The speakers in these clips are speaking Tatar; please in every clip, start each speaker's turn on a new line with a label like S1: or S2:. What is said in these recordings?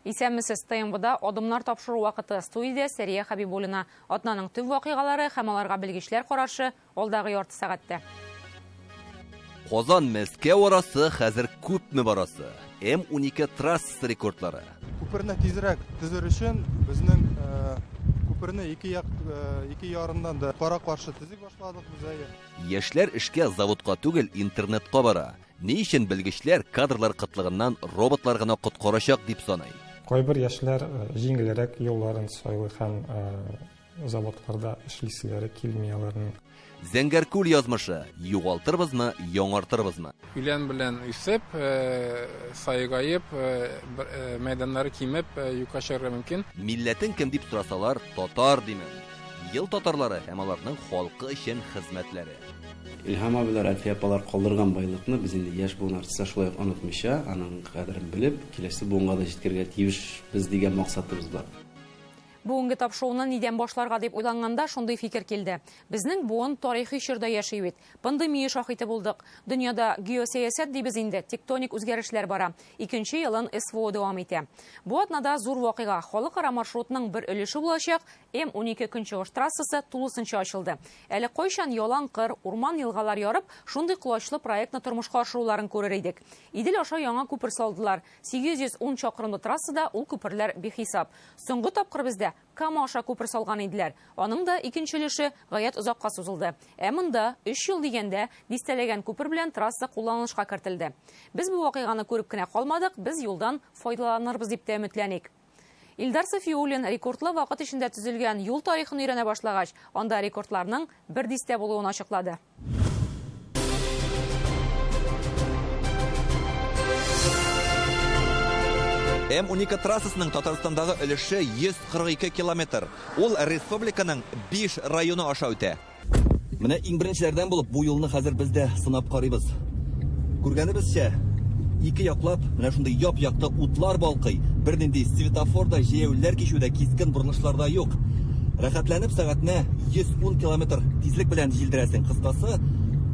S1: Исәнмесез, ТМВда Адымнар тапшыру вакыты. Студиядә Сәрия Хәбибуллина. Атнаның төп вакыйгалары һәм аларга белгечләр карашы алдагы ярты сәгатьтә.
S2: Казан Мәскәү арасы хәзер күпме барасы? М12 трассасы рекордлары.
S3: Күперне тизрәк төзер өчен безнең күперне ике як ике ярыннан да кара-каршы төзи башладык без әйе.
S2: Яшьләр эшкә заводка түгел, интернетка бара. Ни өчен белгечләр кадрлар кытлыгыннан роботлар гына коткарачак дип саный?
S4: Кайбер яшьләр җиңелрәк юлларын сайлый һәм заводларда эшлиселәре килми аларның.
S2: Зәңгәр күл язмышы, югалтырбызмы, яңартырбызмы?
S5: Үлән белән үсеп, саегаеп, мәйданнары кимеп, юкка чыгарга мөмкин.
S2: Милләтең кем дип сорасалар, татар димен. Ел татарлары һәм аларның халкы өчен хезмәтләре.
S6: Илһам абыйлар, Әлфия апалар калдырган байлыкны без инде яшь буын артистлар шулай ук онытмыйча, аның кадерен белеп, киләсе буынга да җиткерергә тиешбез дигән максатыбыз бар.
S1: Бүгенге тапшыруны нидән башларга дип уйланганда шундый фикер килде. Безнең буын тарихи чорда яши бит. Пандемия шаһиты булдык. Дөньяда геосәясәт дибез инде, тектоник үзгәрешләр бара. Икенче елын СВО дәвам итә. Бу атнада зур вакыйга, халыкара маршрутның бер өлеше булачак М-12 көнчыгыш трассасы тулысынча ачылды. Әле кайчан ялан кыр, урман-елгалар ярып, шундый колачлы проектны тормышка ашыруларын күрер идек. Идел аша яңа күпер салдылар. 810 чакрымлы трассада ул күперләр бихисап. Соңгы тапкыр бездә Кама аша күпер салган иделәр. Аның да икенче өлеше гаять озакка сузылды. Ә монда, өч ел дигәндә, дистәләгән күпер белән трасса кулланылышка кертелде. Без бу вакыйганы күреп кенә калмадык, без юлдан файдаланырбыз дип тә өметләник. Илдар Сафиуллин рекордлы вакыт эчендә төзелгән юл тарихын өйрәнә башлагач, анда рекордларның бер дистә булуын ачыклады.
S2: М-12 трассасының Татарстандагы өлеше 142 километр. Ул республиканың 5 районы аша үтә. Менә иң беренчеләрдән булып бу юлны хәзер без дә сынап карыйбыз. Күргәнебезчә, ике яклап менә шундый яп-якты утлар балкый. Бернинди светофор да, җәяүлеләр кичү дә, кискен борылышлар да юк. Рәхәтләнеп сәгатенә 110 километр тизлек белән җилдерәсең. Кыскасы,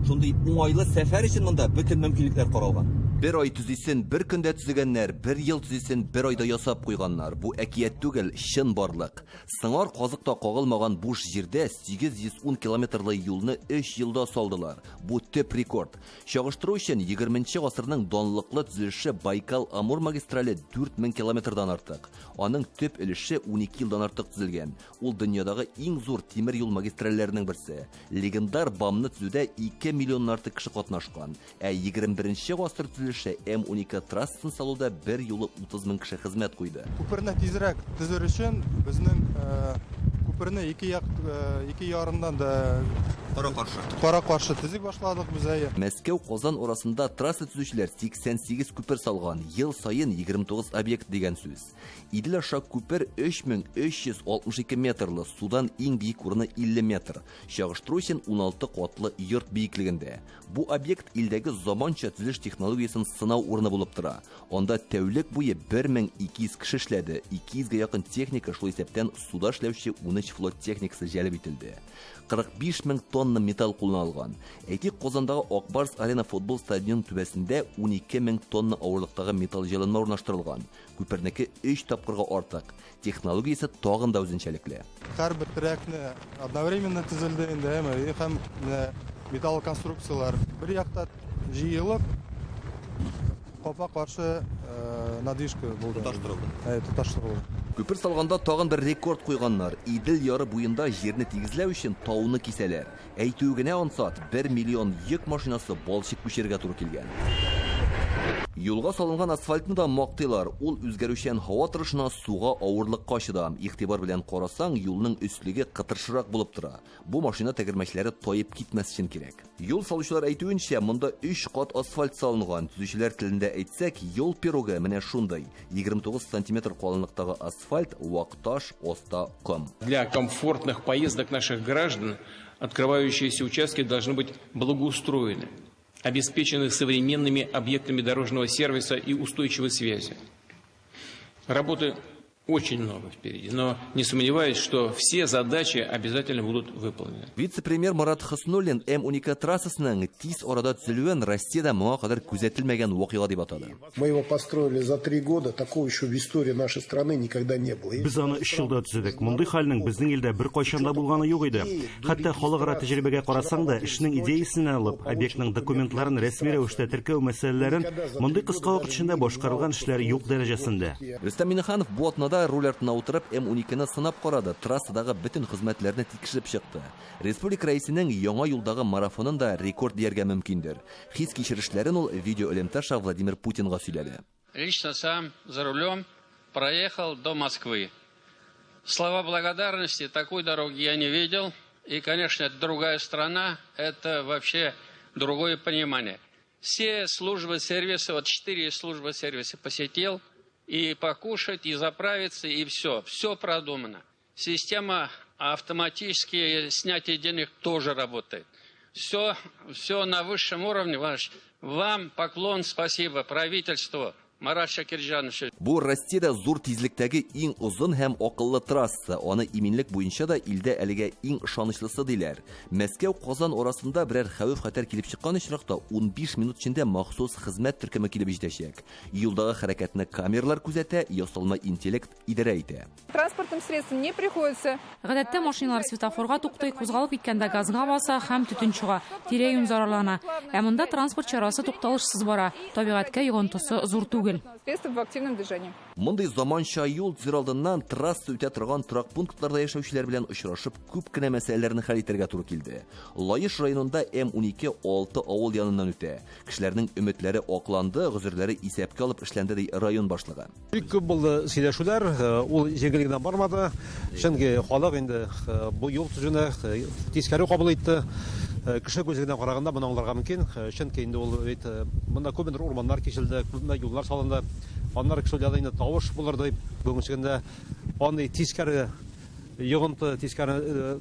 S2: шундый уңайлы сәфәр өчен монда бөтен мөмкинлекләр каралган. Бер ай төзисен бер көндә төзегәннәр, бер ел төзисен бер айда ясап куйганнар. Бу әкият түгел, чынбарлык. Сыңар казык та кагылмаган буш җирдә 810 километрлы юлны өч елда салдылар. Бу төп рекорд. Чагыштыру өчен, егерменче гасырның данлыклы төзелеше Байкал-Амур магистрале 4000 километрдан артык. Аның төп өлеше 12 елдан артык төзелгән. Ул дөньядагы иң зур тимер юл магистральләренең берсе. Легендар БАМны төзүдә 2 миллионнан артык кеше катнашкан. Ә 21 гасыр төзелеше М-12 трассасын салуда бер юлы 30 мең кеше хезмәт куйды.
S3: Күперне тизрәк төзер өчен безнең күперне ике як, ике ярыннан да
S2: Кара-каршы.
S3: Кара-каршы төзи башладык без, әйе.
S2: Мәскәү-Казан арасында трасса төзүчеләр 88 күпер салган, ел саен 29 объект дигән сүз. Идел аша күпер 3362 метрлы, судан иң биек урыны 50 метр. Чагыштыру өчен 16 катлы йорт биеклегендә. Бу объект илдәге заманча төзелеш технологиясен сынау урыны булып тора. Анда тәүлек буе 1200 кеше эшләде, 200 гә якын техника, шул исәптән суда эшләүче 13 флот техникасы җәлеп ителде. 45 мең тонна металл кулланылган. Әйтик, Казандагы Ак Барс Арена футбол стадионының түбәсендә 12 мең тонна авырлыктагы металл җайланма урнаштырылган. Күпернеке өч тапкырга артык. Технологиясе тагын да үзенчәлекле.
S3: Һәрбер терәкне одновременно төзелде инде, әйме, и һәм менә металл конструкцияләр бер якта җыелып, капма-каршы надвижка булды.
S2: Тоташтырылды.
S3: Әйе, тоташтырылды.
S2: Күпер салганда тагын бер рекорд куйганнар. Идел яры буенда җирне тигезләү өчен тауны кисәләр. Әйтүе генә ансат, бер миллион йөк машинасы балчык күчерергә туры килгән. Юлга салынган асфальтны да мактыйлар. Ул үзгәрүчән һава торышына, суга, авырлыкка чыдам. Игътибар белән карасаң, юлның өслеге кытыршырак булып тора. Бу машина тәгәрмәчләре таеп китмәс өчен кирәк. Юл салучылар әйтүенчә, монда өч кат асфальт салынган. Төзүчеләр телендә әйтсәк, юл пирогы менә шундый. 29 сантиметр калынлыктагы асфальт, вак таш, оста ком.
S5: Для комфортных поездок наших граждан открывающиеся участки должны быть благоустроены, обеспечены современными объектами дорожного сервиса и устойчивой связи. Работы Очень много впереди, но не сомневаюсь, что все задачи обязательно будут выполнены.
S2: Вице-премьер Марат Хөснуллин М-12 трассасының тиз арада төзелүен Россиядә моңа кадәр күзәтелмәгән вакыйга дип атады.
S7: Мы его построили за 3 года, такого еще в истории нашей страны никогда не было.
S8: Без аны 3 елда төзедек. Мондый хәлнең безнең илдә беркайчан да булганы юк иде. Хәтта халыкара тәҗрибәгә карасаң да, эшнең идеясен алып, объектның документларын рәсми рәвештә теркәү мәсьәләләрен мондый кыска вакыт эчендә башкарылган эшләр юк дәрәҗәсендә.
S2: Рөстәм Миңнеханов бу атнада руль артына утырып М-12-не сынап карады, трассадагы бөтен хезмәтләрне тикшереп чыкты. Республика рәисенең яңа юлдагы марафонын да рекорд дияргә мөмкиндер. Хис-кичерешләрен ул видеоэлемтә аша Владимир Путинга сөйләде.
S9: Лично сам за рулем проехал до Москвы. Слова благодарности, такой дороги я не видел. И, конечно, это другая страна, это вообще другое понимание. Все службы сервиса, вот 4 службы сервиса посетил, и покушать, и заправиться, и все. Все продумано. Система автоматически снятия денег тоже работает. Все на высшем уровне. Вам поклон, спасибо правительству. Марат Шакирҗанович.
S2: Бу Россиядә зур тизлектәге иң озын һәм акыллы трасса. Аны иминлек буенча да илдә әлегә иң ышанычлысы диләр. Мәскәү Казан арасында берәр хәвеф-хәтәр килеп чыккан очракта 15 минут эчендә махсус хезмәт төркеме килеп җитәчәк. Юлдагы хәрәкәтне камералар күзәтә, ясалма интеллект идарә итә.
S10: Транспортным средством не приходится.
S1: Гадәттә машиналар светофорга туктый, кузгалып киткәндә газга баса һәм төтен чыга, тирә-юнь зарарлана. Ә монда транспорт чарасы тукталышсыз бара. Табигатькә йогынтысы зур түгел.
S10: Средства в активном движении.
S2: Мондый заманча юл төзер алдыннан трасса үтә торган торак пунктларда яшәүчеләр белән очрашып күп кенә мәсьәләләрне хәл итәргә туры килде. Лаеш районында М-12 6 авыл яныннан үтә. Кешеләрнең өметләре акланды, гозерләре исәпкә алып эшләнде, ди район башлыгы.
S11: Бик күп булды сөйләшүләр, ул җиңел генә бармады. Чөнки халык инде бу юл төзүне тискәре кабул итте. Кеше күзе генә караганда моны аңларга мөмкин, чөнки инде ул бит монда күпмедер урманнар киселде, күпме юллар салынды. Аннары кеше уйлады инде тавыш булыр дип. Бүгенге көндә андый тискәре йогынты, тискәре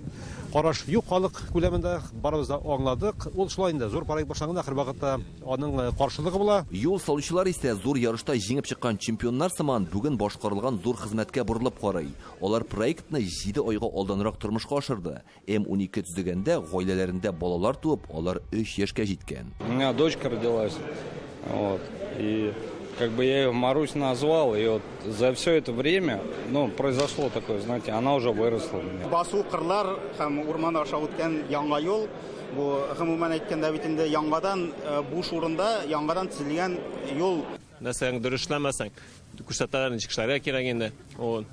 S11: караш юк халык күләмендә, барыбыз да аңладык. Ул шулай инде зур проект башланганда һәр вакытта аның каршылыгы була.
S2: Юл салучылар исә зур ярышта җиңеп чыккан чемпионнар сыман бүген башкарылган зур хезмәткә борылып карый. Алар проектны 7 айга алданрак тормышка ашырды. М-12 төзегәндә гаиләләрендә балалар туып, алар 3 яшькә җиткән.
S12: У меня дочка родилась, вот, и как бы я ее Марусь назвал, и вот за все это время, ну, произошло такое, знаете, она уже выросла у меня.
S13: Басу, кырлар һәм урман аша үткән яңа юл, бу гомумән әйткәндә бит инде яңадан буш урында яңадан төзелгән юл.
S14: Нәрсәң дөрес эшләмәсәң, күрсәтәләр, ничек эшләргә кирәк инде. Вот.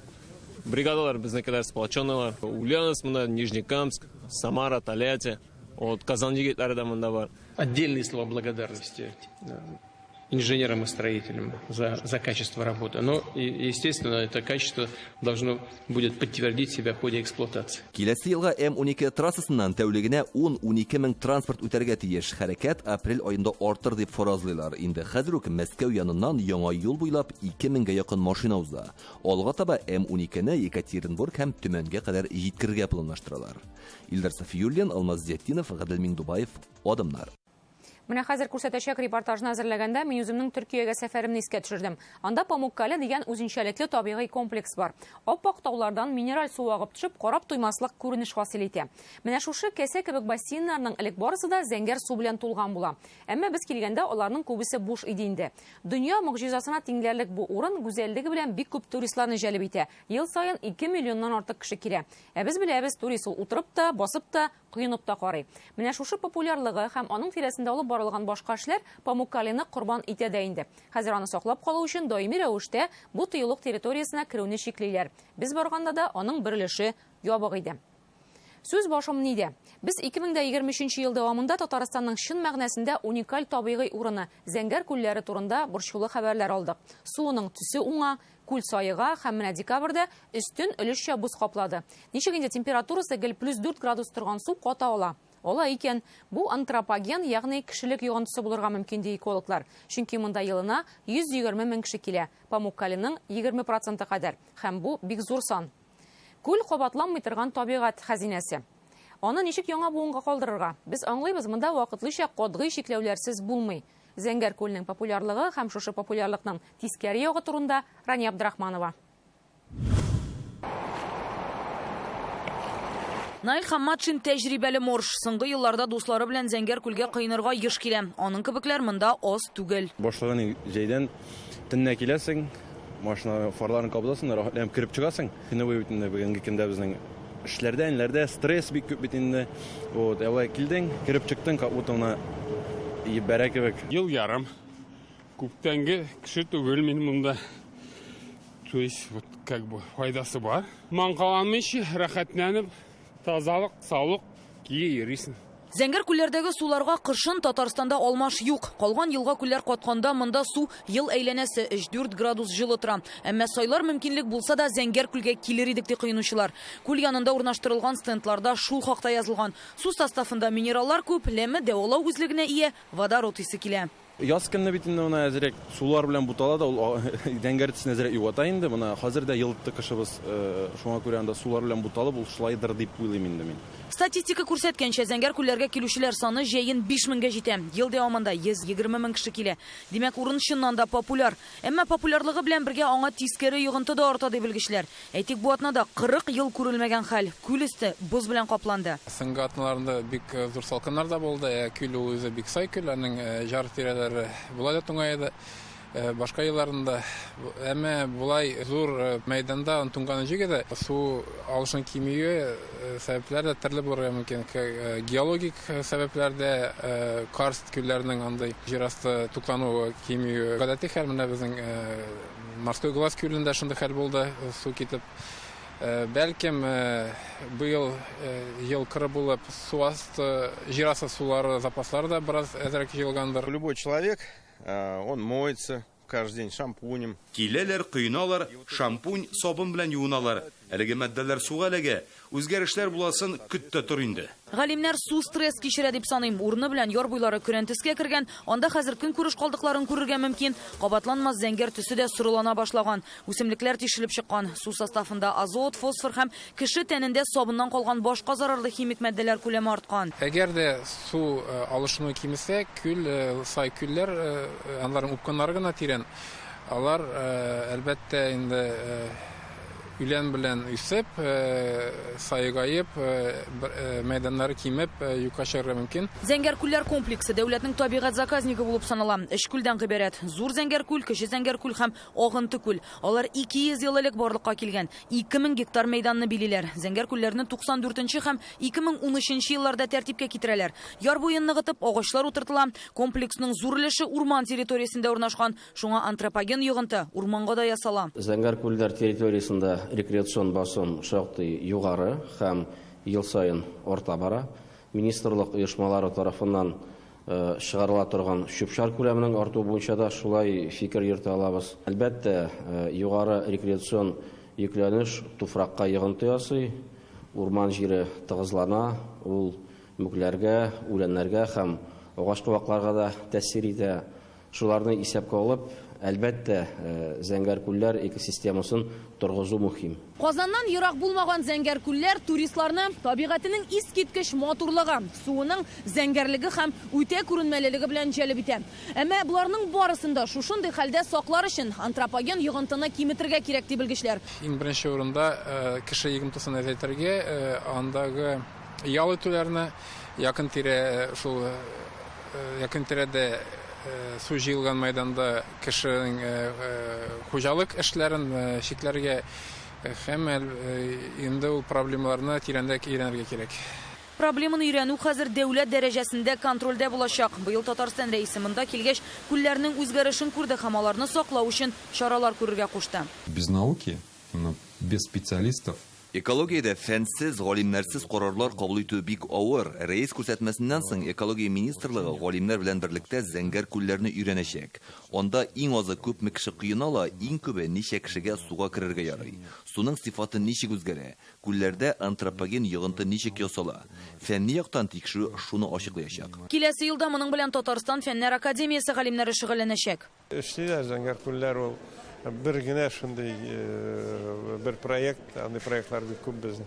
S14: Бригадалар безнекеләр сплоченныйлар. Ульяновск монда, Нижнекамск, Самара, Тольятти. Вот Казан егетләре дә монда бар.
S5: Отдельные слова благодарности инженерам и строителям за качество работы. Но, естественно, это качество должно будет подтвердить себя в ходе эксплуатации.
S2: Киләсе елга М-12 трассасыннан тәүлегенә 10-12 мең транспорт үтәргә тиеш. Хәрәкәт апрель аенда артыр дип фаразлыйлар. Инде хәзер үк Мәскәү яныннан яңа юл буйлап 2 меңгә якын машина уза. Алга таба М-12-не Екатеринбург һәм Төмәнгә кадәр җиткерергә планлаштыралар. Илдар Сафиуллин, Алмаз Зиятдинов, Гадел Миңдубаев, Адымнар.
S1: Менә хәзер күрсәтәчәк репортажны әзерләгәндә мин үземнең Төркиягә сәфәремне искә төшердем. Анда Памуккале дигән үзенчәлекле табигый комплекс бар. Аппак таулардан минераль су агып төшеп, карап туймаслык күренеш хасил итә. Менә шушы кәсә кебек бассейннарның элек барысы да зәңгәр су белән тулган була. Әмма без килгәндә аларның күбесе буш иде инде. Дөнья могҗизасына тиңләрлек бу урын гүзәллеге белән бик күп туристларны җәлеп итә. Ел саен 2 миллионнан артык кеше килә. Ә без беләбез, турист ул утырып та, басып та, коенып та карый. Менә шушы популярлыгы һәм аның тирәсендә алып барылган башка эшләр Памуккалены корбан итә дә инде. Хәзер аны саклап калу өчен даими рәвештә бу тыюлык территориясенә керүне чиклиләр. Без барганда да аның бер өлеше ябык иде. Сүз башым нидә? Без 2023 ел дәвамында Татарстанның чын мәгънәсендә уникаль табигый урыны Зәңгәр күлләре турында борчулы хәбәрләр алдык. Суының төсе уңа, күл саега һәм менә декабрьдә өстен өлешчә боз каплады. Ничек инде температурасы гел плюс 4 градус торган су ката ала? Ала икән, бу антропоген, ягъни кешелек йогынтысы булырга мөмкин ди экологлар. Чөнки монда елына 120 мең кеше килә. Памуккаленың 20% кадәр. Һәм бу бик зур сан. Күл кабатланмый торган табигать хәзинәсе. Аны ничек яңа буынга калдырырга? Без аңлыйбыз, монда вакытлыча катгый чикләүләрсез булмый. Зәңгәр күлнең популярлыгы һәм шушы популярлыкның тискәре ягы турында Рания Абдрахманова.
S15: Наил Хамматшин тәҗрибәле морж. Соңгы елларда дуслары белән Зәңгәр күлгә коенырга еш килә. Аның кебекләр монда аз түгел.
S16: Башлаган җәйдән төнлә киләсең, машина фарларын кабызасың, рәхәтләнеп кереп чыгасың. Көне буе бит инде бүгенге көндә безнең эшләрдә, ниләрдә стресс бик күп бит инде. Вот, алай килдең, кереп чыктың, как будто менә җибәрә кебек.
S17: Ел ярым. Күптәнге кеше түгел мин монда. То есть, вот как бы файдасы бар. Маңкаланмыйча, рәхәтләнеп, тазалык, саулык кие йөрисең.
S15: Зәңгәр күлләрдәге суларга кышын Татарстанда алмаш юк. Калган елга күлләр катканда монда су ел әйләнәсе 3-4 градус җылы тора. Әмма сайлар мөмкинлек булса да Зәңгәр күлгә килер идек ди коенучылар. Күл янында урнаштырылган стендларда шул хакта язылган. Су составында минераллар күп, ләме дәвалау үзлегенә ия, водород исе килә.
S16: Яз көнне бит инде моны әзрәк сулар белән бутала да, ул зәңгәр төсен әзрәк югата инде. Моны хәзер дә елытты кышыбыз, шуңа күрә анда сулар белән буталып, ул шулайдыр дип уйлыйм инде мин.
S15: Статистика күрсәткәнчә, Зәңгәр күлләргә килүчеләр саны җәен 5000гә җитә. Ел дәвамында 120 мең кеше килә. Димәк, урын чыннан да популяр. Әмма популярлыгы белән бергә аңа тискәре йогынты да арта ди белгечләр. Әйтик, бу атнада 40 ел күрелмәгән хәл. Күл өсте боз белән капланды.
S18: Соңгы атналарында бик зур салкыннар да булды. Күл ул үзе бик сай күл, аның жар тирәләре болай да туңайды. Башка елларында, әмма болай зур мәйданда туңганы җигә су алышын кимүе сәбәпләр дә төрле булырга мөмкин. Геологик сәбәпләр дә, карст күлләренең андый җир асты туклануы кимүе. Гадәти хәл, менә безнең Морской глаз күлендә шундый хәл булды, су китеп. Бәлкем быел ел кыры булып, су асты, җир асты сулары запаслары да бераз әзрәк җыелгандыр.
S19: Любой человек, он моется каждый день шампунем.
S20: Киләләр, коеналар, шампунь, сабын белән юыналар. Әлеге матдәләр суга эләгә. Үзгәрешләр буласын көт тә тор инде.
S15: Галимнәр су стресс кичерә дип саный. Урыны белән яр буйлары көрән төскә кергән. Анда хәзер көнкүреш калдыкларын күрергә мөмкин. Кабатланмас зәңгәр төсе дә сорылана башлаган. Үсемлекләр тишелеп чыккан. Су составында азот, фосфор һәм кеше тәнендә сабыннан калган башка зарарлы химик матдәләр күләме арткан.
S18: Әгәр дә су алышыну кимесә, күл, сай күлләр, аларның упкыннары гына тирән. Алар әлбәттә инде үлән белән үсеп, сайгаеп, мәйданнары кимеп, юкка чыгарга мөмкин.
S15: Зәңгәр күлләр комплексы дәүләтнең табигать заказнигы булып санала. Өч күлдән гыйбарәт. Зур Зәңгәр күл, Кече Зәңгәр күл һәм Агынты күл. Алар 200 ел элек барлыкка килгән. 2000 гектар мәйданны билиләр. Зәңгәр күлләрне 94 һәм 2013 елларда тәртипкә китерәләр. Яр буен ныгытып, агачлар утыртыла. Комплексның зур өлеше урман территориясендә урнашкан. Шуңа антропоген йогынты урманга да ясала.
S6: Зәңгәр күлләр территориясендә рекреацион басым шактый югары һәм ел саен арта бара. Министрлык оешмалары тарафыннан чыгарыла торган чүп-чар күләменең артуы буенча да шулай фикер йөртә алабыз. Әлбәттә, югары рекреацион йөкләнеш туфракка йогынты ясый, урман җире тыгызлана, ул мүкләргә, үләннәргә һәм агач куакларга да тәэсир итә. Шуларны исәпкә алып, әлбәттә, Зәңгәр күлләр экосистемасын торгызу мөһим.
S15: Казаннан ерак булмаган Зәңгәр күлләр туристларны табигатенең искиткеч матурлыгы, суының зәңгәрлеге һәм үтә күренмәлелеге белән җәлеп итә. Әмма боларның барысын да шушындый хәлдә саклар өчен антропоген йогынтыны киметергә кирәк ди белгечләр.
S18: Иң беренче урында кеше йогынтысын әзәйтергә, андагы ял итүләрне, якын тирә шул якын тирәдә су җыелган мәйданда кешенең хуҗалык эшләрен чикләргә һәм инде ул проблемаларны тирәнрәк өйрәнергә кирәк.
S15: Проблеманы өйрәнү хәзер дәүләт дәрәҗәсендә контрольдә булачак. Быел Татарстан рәисе монда килгәч, күлләрнең үзгәрешен күрде һәм аларны саклау өчен чаралар күрергә кушты.
S21: Без науки, без специалистов.
S2: Экологиядә фәнсез, галимнәрсез карарлар кабул итү бик авыр. Рәис күрсәтмәсеннән соң экология министрлыгы галимнәр белән берлектә зәңгәр күлләрне өйрәнәчәк. Анда иң азы күпме кеше коена ала, иң күбе ничә кешегә суга керергә ярый. Суның сыйфаты ничек үзгәрә, күлләрдә антропоген йогынты ничек ясала. Фәнни яктан тикшерү шуны ачыклаячак.
S15: Киләсе елда моның белән Татарстан Фәннәр академиясе галимнәре шөгыльләнәчәк.
S22: Эшлиләр зәңгәр күлләр ул бер генә шундый бер проект, андый проектлар бик күп безнең.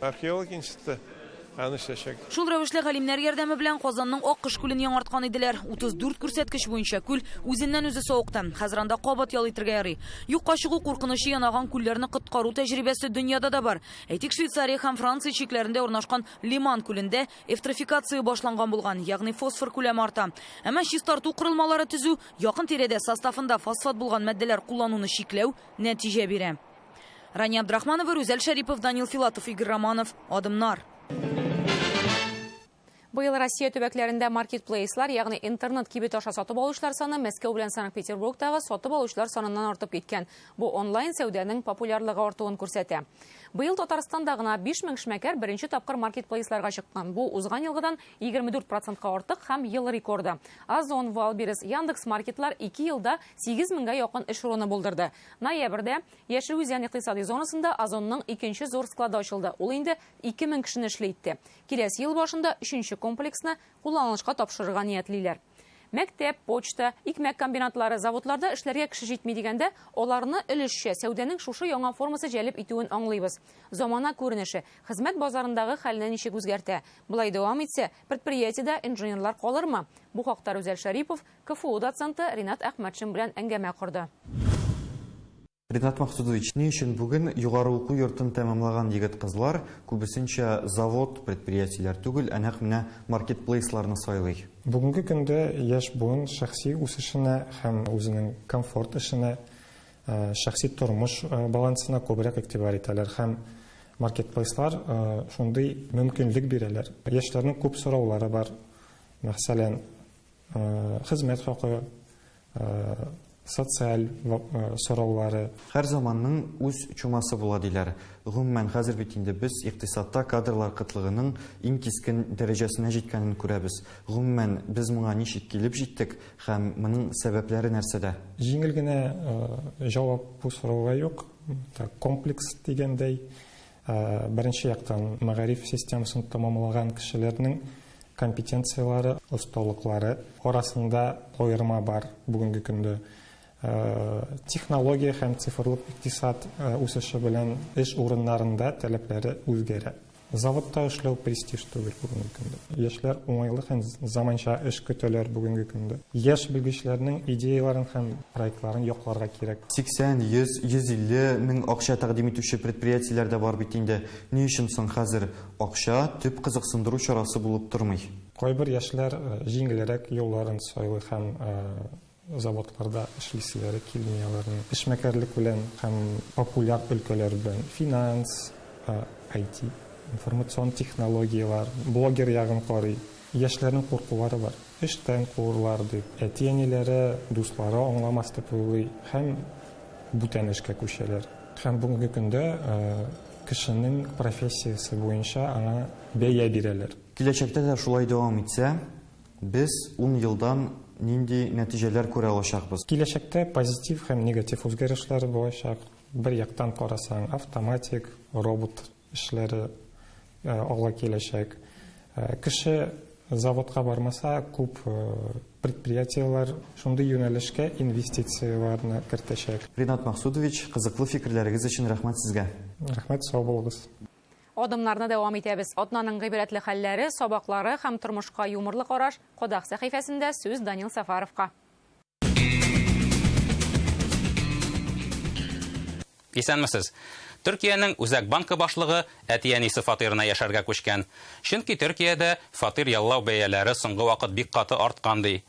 S22: Археология институты аны эшләчәк.
S15: Шул рәвешле галимнәр ярдәме белән Казанның Аккош күлен яңарткан иделәр. 34 күрсәткеч буенча күл үзеннән-үзе савыкты. Хәзер анда кабат ял итәргә ярый. Юкка чыгу куркынычы янаган күлләрне коткару тәҗрибәсе дөньяда да бар. Әйтик, Швейцария һәм Франция чикләрендә урнашкан Лиман күлендә эвтрофикация башланган булган, ягъни фосфор күләме арта. Әмма чистарту корылмалары төзү, якын тирәдә составында фосфат булган матдәләр куллануны чикләү нәтиҗә бирә. Рания Абдрахманова, Рүзәл Шәрипов, Данил Филатов, Игорь Романов. Адымнар.
S1: Быел Россия төбәкләрендә маркетплейслар, ягъни интернет кибет аша сатып алучылар саны Мәскәү белән Санкт-Петербургтагы сатып алучылар саныннан артып киткән. Бу онлайн сәүдәнең популярлыгы артуын күрсәтә. Быел Татарстанда гына 5000 эшмәкәр беренче тапкыр маркетплейсларга чыккан. Бу узган елгыдан 24%ка артык һәм ел рекорды. Озон, Вайлдберриз, Яндекс Маркетлар 2 елда 8000гә якын эш урыны булдырды. Ноябрьдә Яшел Үзән икътисади зонасында Озонның икенче зур склады ачылды. Ул инде 2000 кешене эшле итте. Киләсе ел башында өченче комплексны кулланылышка тапшырырга ниятлиләр. Мәктәп, почта, икмәк комбинатлары, заводларда эшләргә кеше җитми дигәндә, аларны өлешчә сәүдәнең шушы яңа формасы җәлеп итүен аңлыйбыз. Замана күренеше хезмәт базарындагы хәлне ничек үзгәртә? Болай дәвам итсә, предприятиедә инженерлар калырмы? Бу хакта Рүзәл Шәрипов КФУ доценты Ринат Әхмәтшин белән әңгәмә корды.
S3: Ринат Максудович, ни өчен бүген югары уку йортын тәмамлаган егет-кызлар күбесенчә завод, предприятиеләр түгел, ә нәкъ менә маркетплейсларны сайлый?
S4: Бүгенге көндә яшь буын шәхси үсешенә һәм үзенең комфорт эшенә, шәхси тормыш балансына күбрәк игътибар итәләр һәм маркетплейслар шундый мөмкинлек бирәләр. Яшьләрнең күп сораулары бар. Мәсәлән, хезмәт хакы, социаль сораулары.
S3: Һәр заманның үз чумасы була, диләр. Гомумән, хәзер бит инде без икътисадта кадрлар кытлыгының иң кискен дәрәҗәсенә җиткәнен күрәбез. Гомумән, без моңа ничек килеп җиттек һәм моның сәбәпләре нәрсәдә?
S4: Җиңел генә җавап бу сорауга юк. Комплекс дигәндәй, беренче яктан, мәгариф системасын тәмамлаган кешеләрнең компетенцияләре, осталыклары арасында аерма бар бүгенге көндә. Технология һәм цифрлык икътисад үсеше белән эш урыннарында таләпләре үзгәрә. Заводта эшләү престиж түгел бүгенге көндә. Яшьләр уңайлы һәм заманча эш көтәләр бүгенге көндә. Яшь белгечләрнең идеяларын һәм проектларын якларга кирәк.
S3: 80, 100, 150 мең акча тәкъдим итүче предприятиеләр дә бар бит инде. Ни өчен соң хәзер акча төп кызыксындыру чарасы булып тормый?
S4: Кайбер яшьләр җиңелрәк юлларын сайлый һәм заводларда эшлиселәре килми аларның. Эшмәкәрлек белән һәм популяр өлкәләр белән финанс, IT, информацион технологияләр, блогер ягын карый. Яшьләрнең куркулары бар. Эштән куырлар дип, әти-әниләре, дуслары аңламас дип уйлый һәм бүтән эшкә күчәләр. Һәм бүгенге көндә кешенең профессиясе буенча аңа бәя бирәләр.
S3: Киләчәктә дә шулай дәвам итсә, без ун елдан нинди нәтиҗәләр күрә алачакбыз?
S4: Киләчәктә позитив һәм негатив үзгәрешләр булачак. Бер яктан карасаң, автоматик, робот эшләре алга киләчәк. Кеше заводка бармаса, күп предприятиеләр шундый юнәлешкә инвестицияләрне кертәчәк.
S3: Ринат Максудович, кызыклы фикерләрегез өчен рәхмәт сезгә.
S4: Рәхмәт, сау булыгыз.
S1: Адымнарны дәвам итәбез. Атнаның гыйбрәтле хәлләре, сабаклары һәм тормышка юморлы караш Кодак сәхифәсендә сүз Данил Сафаровка.
S23: Исәнмесез. Төркиянең Үзәк банкы башлыгы әти-әнисе фатирына яшәргә күчкән. Чөнки Төркиядә фатир яллау бәяләре соңгы вакыт бик каты арткан, ди.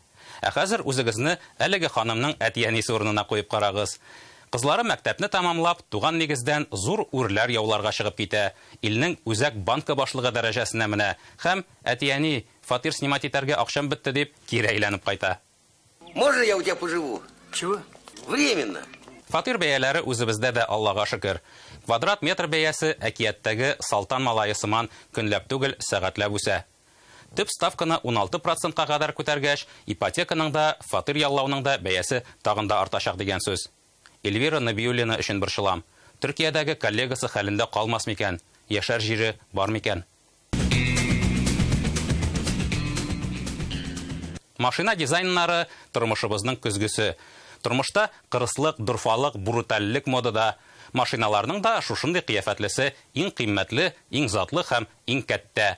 S23: Ә хәзер үзегезне әлеге ханымның әти-әнисе урынына куеп карагыз. Кызлары мәктәпне тәмамлап, туган нигездән зур үрләр яуларга чыгып китә, илнең Үзәк банкы башлыгы дәрәҗәсенә менә һәм, әти-әни, фатир снимать итәргә акчам бетте дип, кире әйләнеп кайта.
S24: Можно я у тебя поживу? Чего? Временно.
S23: Фатир бәяләре үзебездә дә Аллага шөкер. Квадрат метр бәясе әкияттәге Салтан малае сыман көнләп түгел, сәгатьләп үсә. Төп ставканы 16 процентка кадәр күтәргәч, ипотеканың да, фатир яллауның да бәясе тагын да артачак дигән сүз. Эльвира Нәбиуллина өчен борчылам. Төркиядәге коллегасы хәлендә калмас микән? Яшәр җире бар микән? Машина дизайннары тормышыбызның көзгесе. Тормышта кырыслык, дорфалык, брутальлек модада. Машиналарның да шушындый кыяфәтлесе иң кыйммәтле, иң затлы һәм иң кәттә.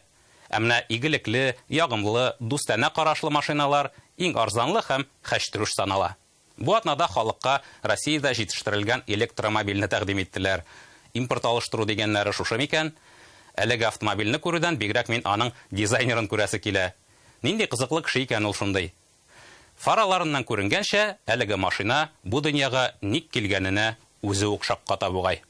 S23: Ә менә игелекле, ягымлы, дустанә карашлы машиналар иң арзанлы һәм хәчтерүш санала. Бу атнада халыкка Россиядә җитештерелгән электромобильне тәкъдим иттеләр. Импорт алыштыру дигәннәре шушы микән? Әлеге автомобильне күрүдән бигрәк мин аның дизайнерын күрәсе килә. Нинди кызыклы кеше икән ул шундый? Фараларыннан күренгәнчә, әлеге машина бу дөньяга ник килгәненә үзе үк шакката бугай.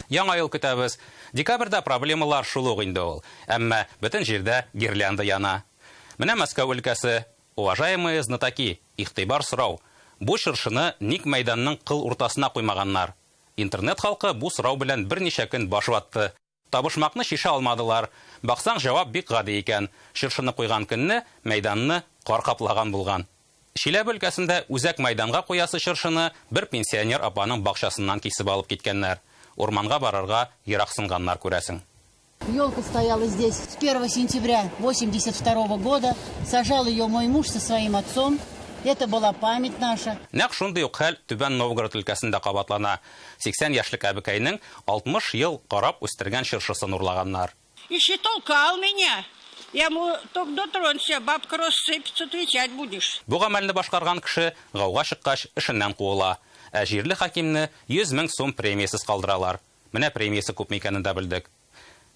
S23: Яңа ел көтәбез. Декабрьдә проблемалар шул ук инде ул. Әмма бөтен җирдә гирлянда яна. Менә Мәскәү өлкәсе. Уважаемые знатоки, игътибар сорау. Бу чыршыны ник мәйданның кыл уртасына куймаганнар? Интернет халкы бу сорау белән берничә көн баш ватты. Табышмакны чишә алмадылар. Баксаң, җавап бик гади икән. Чыршыны куйган көнне мәйданны кар каплаган булган. Чиләбе өлкәсендә үзәк мәйданга куясы чыршыны бер пенсионер апаның бакчасыннан кисеп алып киткәннәр. Урманга барырга ераксынганнар, күрәсең.
S7: Елка стояла здесь с 1 сентября 82 года. Сажал ее мой муж со своим отцом. Это была память наша.
S23: Нәкъ шундый ук хәл Түбән Новгород өлкәсендә кабатлана. 80 яшьлек әбекәйнең 60 ел карап үстергән чыршысын урлаганнар.
S8: Еще толкал меня. Я ему только дотронься, бабка рассыпется, отвечать будешь.
S23: Бу гамәлне башкарган кеше гауга чыккач эшеннән куыла. Ә җирле хакимне 100 мең сум премиясез калдыралар. Менә премиясе күпме икәнен дә белдек.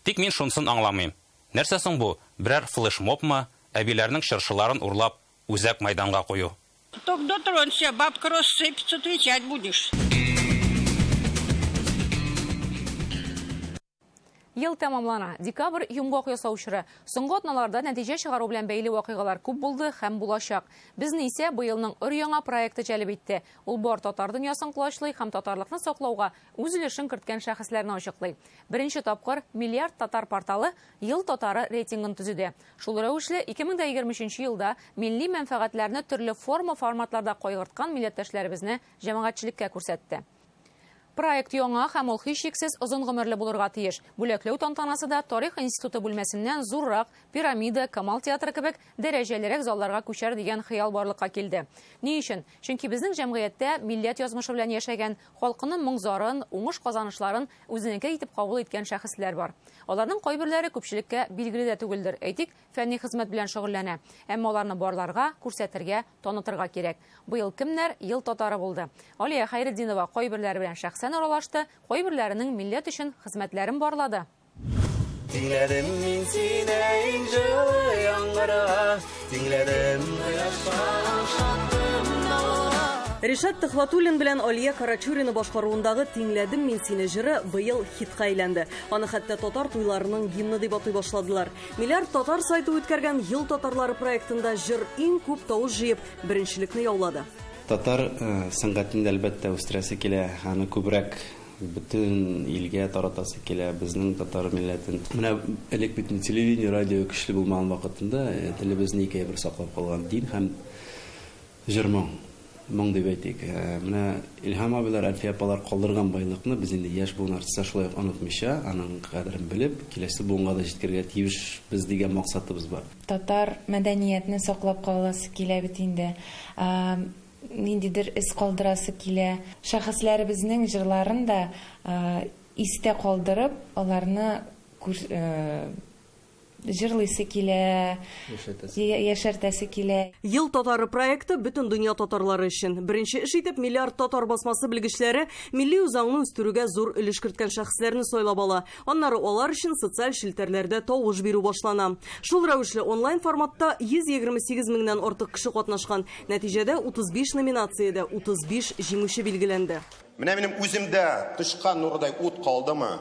S23: Тик мин шунысын аңламыйм. Нәрсә соң бу, берәр флешмобмы, әбиләрнең чыршыларын урлап, үзәк мәйданга кую?
S8: Только дотронься, бабка рассыпется, отвечать будешь.
S1: Ел тәмамлана. Декабрь йомгак ясау чоры. Соңгы атналарда нәтиҗә чыгару белән бәйле вакыйгалар күп булды һәм булачак. Безне исә быелның өр-яңа проекты җәлеп итте. Ул бар татар дөньясын колачлый һәм татарлыкны саклауга үз өлешен керткән шәхесләрне ачыклый. Беренче тапкыр Миллиард татар порталы Ел татары рейтингын төзеде. Шул рәвешле 2023 елда милли мәнфәгатьләрне төрле форма-форматларда кайгырткан милләттәшләребезне җәмәгатьчелеккә күрсәтте. Проект яңа һәм ул һичшиксез озын гомерле булырга тиеш. Бүләкләү тантанасы да Тарих институты бүлмәсеннән зуррак, Пирамида, Камал театры кебек дәрәҗәлерәк залларга күчәр дигән хыял барлыкка килде. Ни өчен? Чөнки безнең җәмгыятьтә милләт язмышы белән яшәгән, халкының моң-зарын, уңыш-казанышларын үзенеке итеп кабул иткән шәхесләр бар. Аларның кайберләре күпчелеккә билгеле дә түгелдер. Әйтик, фәнни хезмәт белән шөгыльләнә. Әмма аларны барларга, күрсәтергә, танытырга кирәк. Быел кемнәр Ел татары булды? Алия Хәйретдинова кайберләре белән шәхсән аралашты, кайберләренең милләт өчен хезмәтләрен барлады.
S9: Тиңләдем мин сине иң җылы яңгырга, Тиңләдем кояшка, охшаттым давылга.
S10: Ришат Төхвәтуллин белән Алия Карачурина башкаруындагы Тиңләдем мин сине җыры быел хитка әйләнде. Аны хәтта татар туйларының гимны дип атый башладылар. Миллиард татар сайты үткәргән Ел татарлары проектында җыр иң күп тавыш җыеп, беренчелекне яулады.
S25: Татар сәнгатен дә, әлбәттә, үстерәсе килә, аны күбрәк бөтен илгә таратасы килә, безнең татар милләтен. Менә элек бит инде телевидение, радио көчле булмаган вакытында телебезне ике әйбер саклап калган, дин һәм җыр-моң. Моң дип әйтик. Менә Илһам абыйлар, Әлфия апалар калдырган байлыкны без инде яшь буын артистлар шулай ук онытмыйча, аның кадерен белеп, киләсе буынга да җиткерергә тиешбез дигән максатыбыз бар.
S26: Татар мәдәниятне саклап каласы килә бит инде. Ниндидер эз калдырасы килә. Шәхесләребезнең җырларын да истә калдырып, аларны җырлыйсы килә, яшәртәсе килә.
S10: Ел татары проекты бөтен дөнья татарлары өчен. Беренче эш итеп Миллиард татар басмасы белгечләре милли үзаңны үстерүгә зур өлеш керткән шәхесләрне сайлап ала. Аннары алар өчен социаль челтәрләрдә тавыш бирү башлана. Шул рәвешле онлайн форматта 128 меңнән артык кеше катнашкан. Нәтиҗәдә 35 номинациядә 35 җиңүче билгеләнде.
S27: Менә минем үземдә тычкан нурыдай ут калдымы,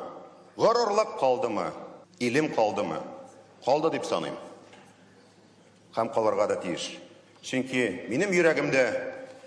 S27: горурлык калдымы, илем калдымы? Калды дип саныйм. Һәм калырга да тиеш. Чөнки минем йөрәгемдә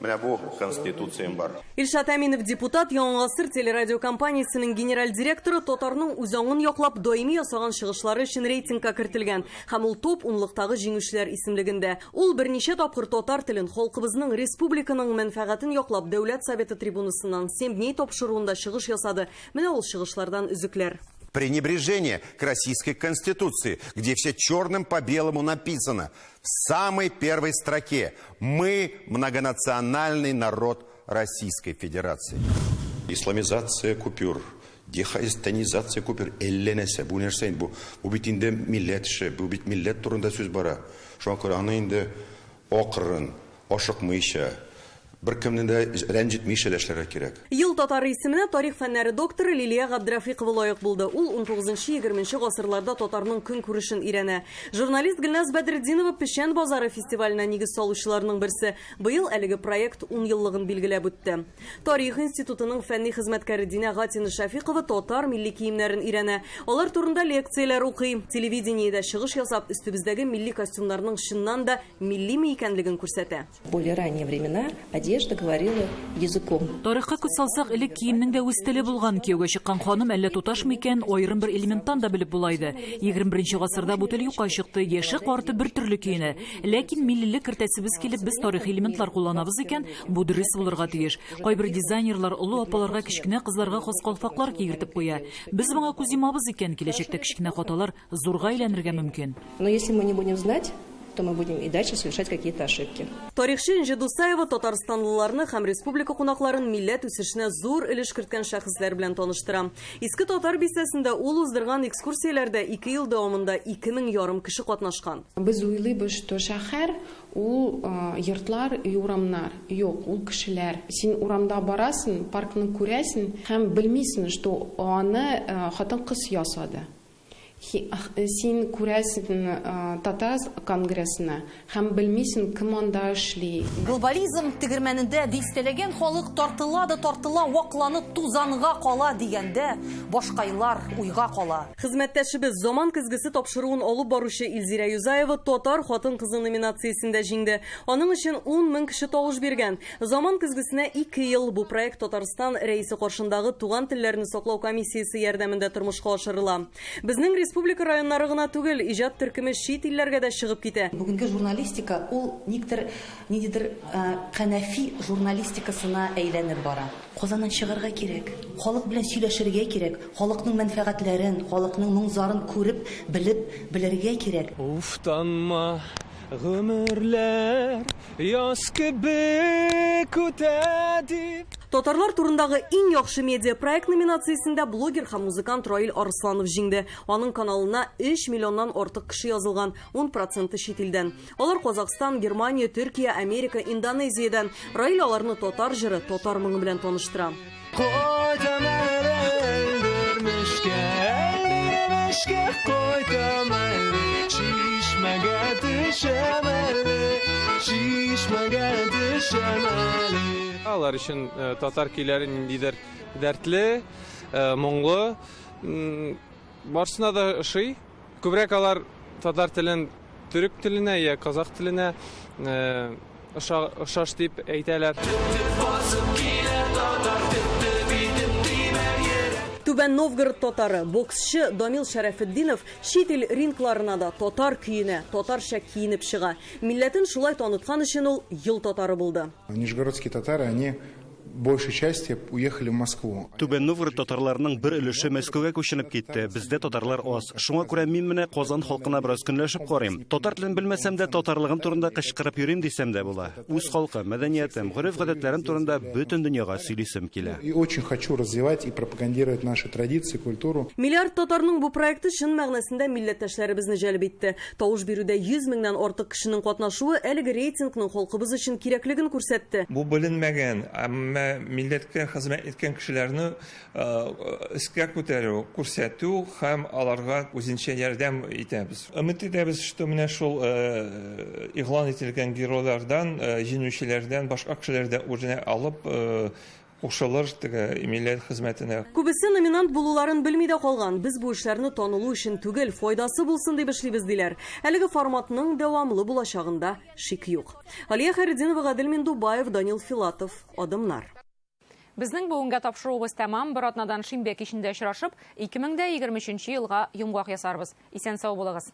S27: менә бу Конституциям бар.
S10: Илшат Әминов депутат, Яңа гасыр телерадиокомпаниясенең генераль директоры татарның үзаңын яклап даими ясаган чыгышлары өчен рейтингка кертелгән һәм ул топ унлыктагы җиңүчеләр исемлегендә. Ул берничә тапкыр татар телен, халкыбызның, республиканың мәнфәгатен яклап Дәүләт Советы трибунасыннан Семь дней тапшыруында чыгыш ясады. Менә ул чыгышлардан өзекләр.
S27: Пренебрежение к российской Конституции, где все черным по белому написано в самой первой строке: мы многонациональный народ Российской Федерации. Исламизация купюр, Дехайстанизация күпер әллә нәрсә, бу нәрсә инде бу. Бу бит инде милләт эше, бу бит милләт турында сүз бара. Шуңа күрә аны инде акрын, ашыкмыйча, беркемне дә рәнҗетмичә дә эшләргә кирәк.
S10: Ел татары исеменә тарих фәннәре докторы Лилия Габдрәфыйкова лаек булды. Ул унтугызынчы-егерменче гасырларда татарның көнкүрешен өйрәнә. Журналист Гөлназ Бәдретдинова Печән базары фестиваленә нигез салучыларның берсе. Быел әлеге проект ун еллыгын билгеләп үтте. Тарих институтының фәнни хезмәткәре Динә Гатина Шәфикова татар милли киемнәрен өйрәнә. Алар турында лекцияләр укый. Телевидениедә чыгыш ясап, өстебездәге милли костюмнарның чыннан да миллиме икәнлеген күрсәтә.
S5: В более ранние времена одежда говорила языком.
S11: Тарихка күз салсак, элек киемнең дә үз теле булган. Кияүгә чыккан ханым әллә туташмы икән, аерым бер элементтан да белеп була иде. Егерме беренче гасырда бу тел юкка чыкты, яше, карты бер төрле киенә. Ләкин миллилек кертәсебез килеп, без тарихи элементлар кулланабыз икән, бу дөрес булырга тиеш. Кайбер дизайнерлар олы апаларга кечкенә кызларга хас калфаклар кигертеп куя. Без моңа күз йомабыз икән, киләчәктә кечкенә хаталар зурга әйләнергә мөмкин.
S5: Но если мы не будем знать, то мы будем и дальше совершать какие-то ошибки.
S10: Тарихчы Энҗе Дусаева татарстанлыларны һәм республика кунакларын милләт үсешенә зур өлеш керткән шәхесләр белән таныштыра. Иске Татар бистәсендә ул уздырган экскурсияләрдә ике ел дәвамында ике мең ярым кеше катнашкан.
S12: Без уйлыйбыз, что шәһәр ул йортлар и урамнар. Юк, ул кешеләр. Син урамда барасың, паркны күрәсең һәм белмисең, что аны хатын-кыз ясады. Син күрәсең татар конгрессына һәм белмисең, кем анда эшли.
S13: Глобализм тегермәнендә дистәләгән халык тартыла да тартыла, вакланып тузанга кала дигәндә, башкайлар уйга кала.
S10: Хезмәттәшебез Заман көзгесе тапшыруын алып баручы Илзирә Юзаева татар хатын-кызы номинациясендә җиңде. Аның өчен ун мең кеше тавыш биргән. Заман көзгесенә ике ел бу проект Татарстан Рәисе каршындагы туган телләрне саклау комиссиясе ярдәмендә тормышка ашырыла. Безнең республика районнары гына түгел, иҗат төркеме чит илләргә дә чыгып китә.
S13: Бүгенге журналистика ул никтер, ниндидер Хәнәфи журналистикасына әйләнеп бара. Казаннан чыгарга кирәк, халык белән сөйләшергә кирәк, халыкның мәнфәгатьләрен, халыкның моң-зарын күреп, белеп, белергә кирәк.
S14: Уфтанма, гомерләр яз кебек үтә дип.
S10: Татарлар турындагы иң яхшы медиа проект номинациясендә блогер һәм музыкант Раил Арсланов җиңде. Аның каналына өч миллионнан артык кеше язылган, ун проценты чит илдән. Алар Казахстан, Германия, Төркия, Америка, Индонезиядән. Раил аларны татар җыры, татар моңы белән таныштыра.
S9: Кайтам әле Әлдермешкә, Әлдермешкә кайтам әле, чишмәгә төшәм әле, чишмәгә төшәм әле.
S18: Алар өчен татар көйләре ниндидер дәртле, моңлы, барсына да ошый. Күбрәк алар татар телен төрек теленә я казах теленә ошаш дип әйтәләр.
S10: Түбән Новгород татары, боксчы Дамил Шәрәфетдинов чит ил рингларына да татар көенә, татарча киенеп чыга. Милләтен шулай таныткан өчен ул ел татары булды.
S16: Нижегородские татары, они большей части уехали в Москву.
S17: Түбән Новгород татарларының бер өлеше Мәскәүгә күченеп китте. Бездә татарлар аз. Шуңа күрә мин менә Казан халкына бераз көнләшеп карыйм. Татар телен белмәсәм дә татарлыгым турында кычкырып йөрим дисәм дә була. Үз халкым, мәдәниятем, гореф-гадәтләрем турында бөтен дөньяга сөйлисем килә.
S16: И очень хочу развивать и пропагандировать наши традиции, культуру.
S10: Миллиард татарның бу проекты чын мәгънәсендә милләттәшләребезне җәлеп итте. Тавыш бирүдә йөз меңнән артык кешенең катнашуы әлеге рейтингның халкыбыз өчен кирәклеген күрсәтте.
S22: Бу беленмәгән, әмма милләткә хезмәт иткән кешеләрне өскә күтәрү, күрсәтү һәм аларга үзенчә ярдәм итәбез. Өмет итәбез, что менә шул игълан ителгән геройлардан, җиңүчеләрдән башка кешеләр дә үрнәк алып кушылыр теге милләт хезмәтенә.
S10: Күбесе номинант булуларын белми дә калган. Без бу эшләрне танылу өчен түгел, файдасы булсын дип эшлибез диләр. Әлеге форматның дәвамлы булачагында шик юк. Алия Хәйретдинова, Гадел Миндубаев, Данил Филатов. Адымнар.
S1: Безнең бүгенгә тапшыруыбыз тәмам. Бер атнадан шимбә кичендә очрашып, ике мең дә егерме өченче елга йомгак ясарбыз. Исән сау булыгыз.